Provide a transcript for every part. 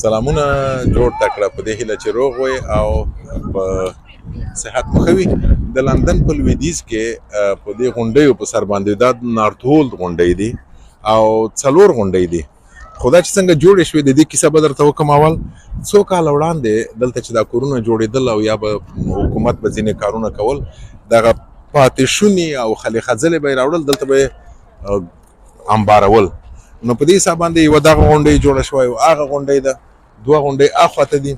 سلامونه جوړ تکړه په دې هیله چې روغ وئ او په صحت مو ښه وي. د لندن په لویدیځ کې په دې غونډیو په سر باندې دا نارتهولد غونډۍ دي او څلور غونډۍ دي. خو دا چې څنګه جوړې شوې، د دې کیسه به درته وکړم. اول څو کاله وړاندې دلته چې دا کورونه جوړېدل او یا به حکومت به ځینې کارونه کول، دغه پاتې شوني او خلې خځلې به یې راوړل، دلته به یې انبارول. نو په دې حساب باندې یوه دغه غونډۍ جوړه شوه، یو هغه غونډۍ ده، دوه غونډۍ اخواته دي.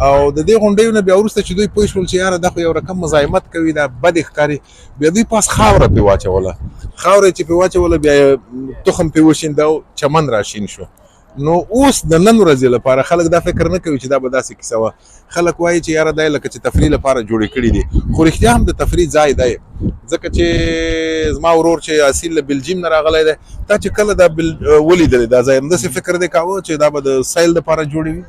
او د دې غونډیو نه بیا وروسته چې دوی پوه شول چې یاره دا خو یو رقم مزاحمت کوي، دا بدې ښکاري، بیا دوی پاس خاوره پې واچوله. خاوره چې پې واچوله، بیا یې تخم پې وشینده او چمن راشین شو. نو اوس د نن ورځې لپاره خلک دا فکر نه کوي چې دا به داسې کیسه وه. خلک وایي چې یاره دا لکه چې تفریح لپاره جوړې کړي دي، خو رښتیا هم د تفریح ځای دی. ځکه چې زما ورور چې اصیل له بلجیم نه راغلی دی، تا چې کله دا ولیدلې دا ځای، همداسې فکر دی کاوه چې دا به د سیل لپاره جوړې وي؟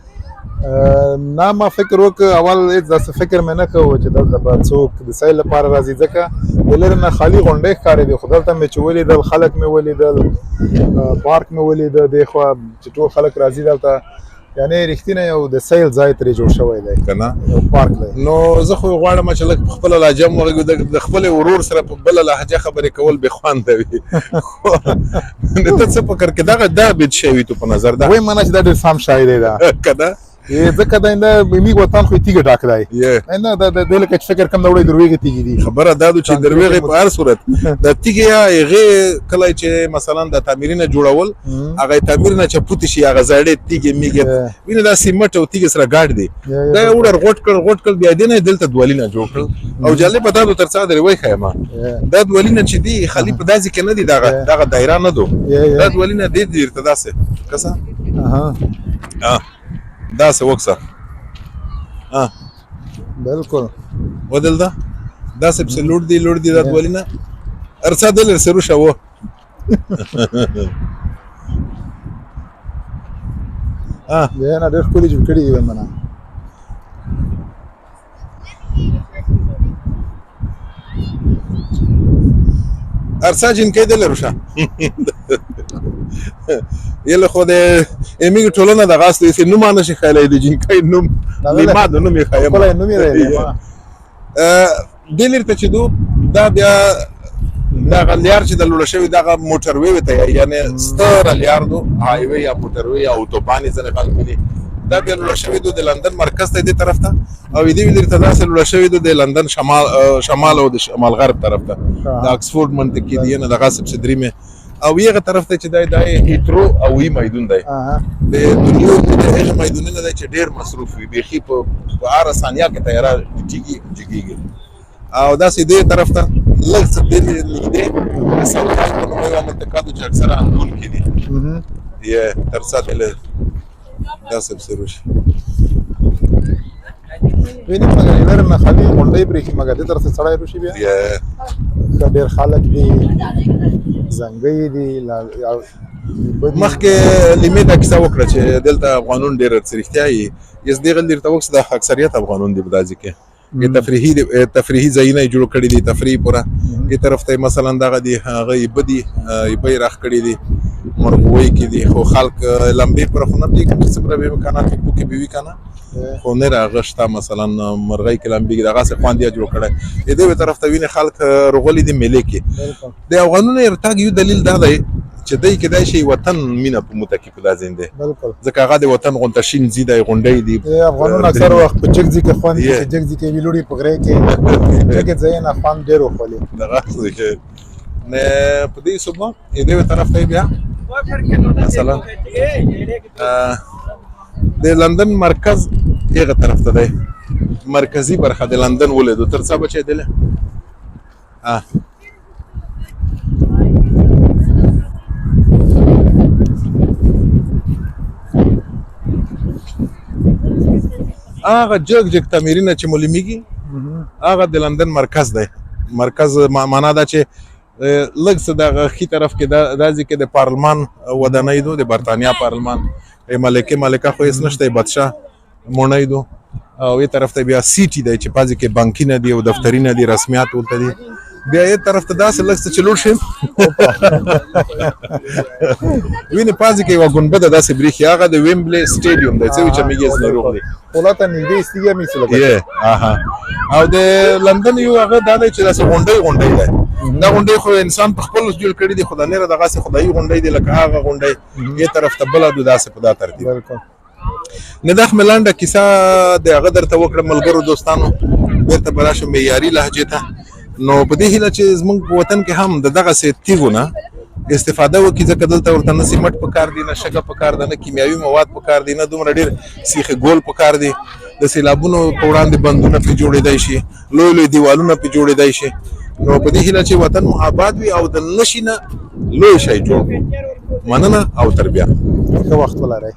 نه، ما فکر وکړ اول هېڅ داسې فکر مې نه کاوه چې دلته به څوک د سیل لپاره راځي، ځکه د لرې نه خالي غونډۍ ښکارېدې. خو دلته مې چې ولیدل، خلک مې ولیدل، پارک مې ولیده، دې خوا چې ټول خلک راځي دلته، یعنی رښتینی یو د سیل ځای ترې جوړ شوی دی، که نه یو پارک دی. نو زه خو غواړم چې لږ په خپله لهجه هم وغږو. د خپل ورور سره په بله لهجه خبرې کول بې خونده وي. نو ته څه فکر کې دغه دا بیت شوی تو په نظر ده؟ وای منه چې دا ډېر سم شی دی دا، که نه؟ ځکه دا نه میږ وطن خو تیږه ډاک دی، نه دا د لکه چې فکر کم دا وړي درویږي تیږي دي. خبره دا ده چې درویږي په هر صورت د تیږې یا هغې کله چې مثلا د تعمیرینه جوړول، هغه تعمیر نه چپوت شي، هغه زړې تیږې میږي وینې، دا سیمټ او تیږې سره ګاډ دي. دا وړر غوټ کړ، غوټ کړ، بیا دې نه دلته دولینه جوړ کړل. او جالبه دا تر څه درې وای خیمه دا دولینه چې دي خالي په داسې کې نه دي، دغه دغه دایره نه دو، دا دولینه دې درته داسې کسه داسې وکسه. بالکل ودلته داسې پسې لوړ دی، لوړ دی دا دولینه ارڅا دلر سره شو. نه ډېر ښکلي جوړ کړي دي منه. ارڅا جنکې دلر شه یله. خو د امیګ ټولنه د غاس دې نوم نه شي خیالې د جنکې نوم لیما د نوم یې خایم خپل نوم یې دی. دې لري ته چې دو دا بیا دغه لیار چې د لوړ شوی دغه موټر وی ته، یعنی ستر لیار دو های وی یا موټر وی یا اتوبان ځنه خلک دي، دا بیا لوړ شوی دو د لندن مرکز ته دې طرف ته، او دې لري ته داسې لوړ شوی دو د لندن شمال شمال او د شمال غرب طرف ته د اکسفورډ منطقې دی، نه دغه سب درې او یغه طرف ته چې دی د هیترو او وی میدون دی. د دنیا د هغه میدونونه دی چې ډیر مصروف وي، بیخي په هره ثانیه کې طیاره ټیټیږي جګیږي. او داسې دې طرف ته لږ څه دې نږدې د سوتال په نوم یوه منطقه ده چې اکثره اندول کې دي، یې تر څه دې داسې پسې وشي. ویني مګر لرې نه خالي غونډۍ برېښي، مګر دې طرف ته سړی روشي بیا ښه ډېر خلک دي، زنګۍ دي. مخکې لیمې دا کیسه وکړه چې دلته افغانون ډېر څه رښتیا یې یس دې غل درته وکړه، د اکثریت افغانون دي په دا ځای کې. تفریحي تفریحي ځایونه یې جوړ کړي دي تفریح پوره. دې طرف ته مثلا دغه دي هغه یې بدي یې راخ کړي دي، مرغوي کې دي، خو خلک لمبې پر خو نه پرېږدي چې څومره به امکانات په کې به وي که نه، خو نه راغښته. مثلا مرغۍ کې لمبې دغه څه خوند یې جوړ کړی. دې طرف ته وینې خلک رغلي دي میلې کې. د افغانونو ارتګ یو دلیل دا دی چې دی کېدای شي وطن مینه په موته کې په دا ځین دی، ځکه هغه د وطن غونته شین ځي دی، غونډۍ دي. افغانانو اکثر وخت په جګ ځي کې خوند کوي، چې جګ ځي کې وي لوړي په غره کې جګ ځای نه خوند ډېر وخولي دغه نه. په دې صبح دې طرف ته بیا مثلا د لندن مرکز هغه طرف ته دی، مرکزی برخه د لندن ولیدو تر څه بچی دله. هغه جګ جګ تعمیرونه چې معلومیږي هغه د لندن مرکز دی. مرکز معنا دا چې لږ څه دغه ښي طرف کې دا ځای کې د پارلمان ودانۍ دو، د برتانیا پارلمان، ملکه ملکه خو هېڅ نشته، بادشاه مڼۍ دو. او یې طرف ته بیا سیټي دی چې پازې کې بانکي نه دي او دفتري نه دي، رسمیات ورته دي. بیا یې طرف ته داسې لږ څه چې لوړ شم، وینې پازې کې یوه ګنبده داسې برېښي، هغه د ویمبلي سټیډیوم دی، څه وي چې میږي ځنې روغ دی. خو ته نږدې سټیډیم یې څه لګا. یې اها، او د لندن یو هغه دا دی چې داسې غونډۍ غونډۍ دی. دا غونډۍ خو انسان په خپل جوړ کړي دي، خو دا نه دغه سه خدایي غونډۍ دی، لکه هغه غونډۍ یې طرف ته بله دو، داسې په دا ترتیب. نه، دا خو مې لنډه کیسه د هغه درته وکړه. ملګرو دوستانو، بیرته به راشم معیاري لهجې ته. نو په دې هیله چې زموږ په وطن کې هم د دغسې تیږو نه استفاده وکړي، ځکه دلته ورته نه سیمټ پکار دی، نه شګه پکار ده، نه کیمیاوي مواد پکار دي، نه دومره ډېر سیخ ګول پکار دي. د سیلابونو په وړاندې بندونه پرې جوړېدای شي، لوی لوی دیوالونه پرې جوړېدای شي. نو په دې هیله چې وطن مو آباد وي او د نشي نه لوی شی جوړ کړو. مننه او تر بیا. ښه وخت ولرئ.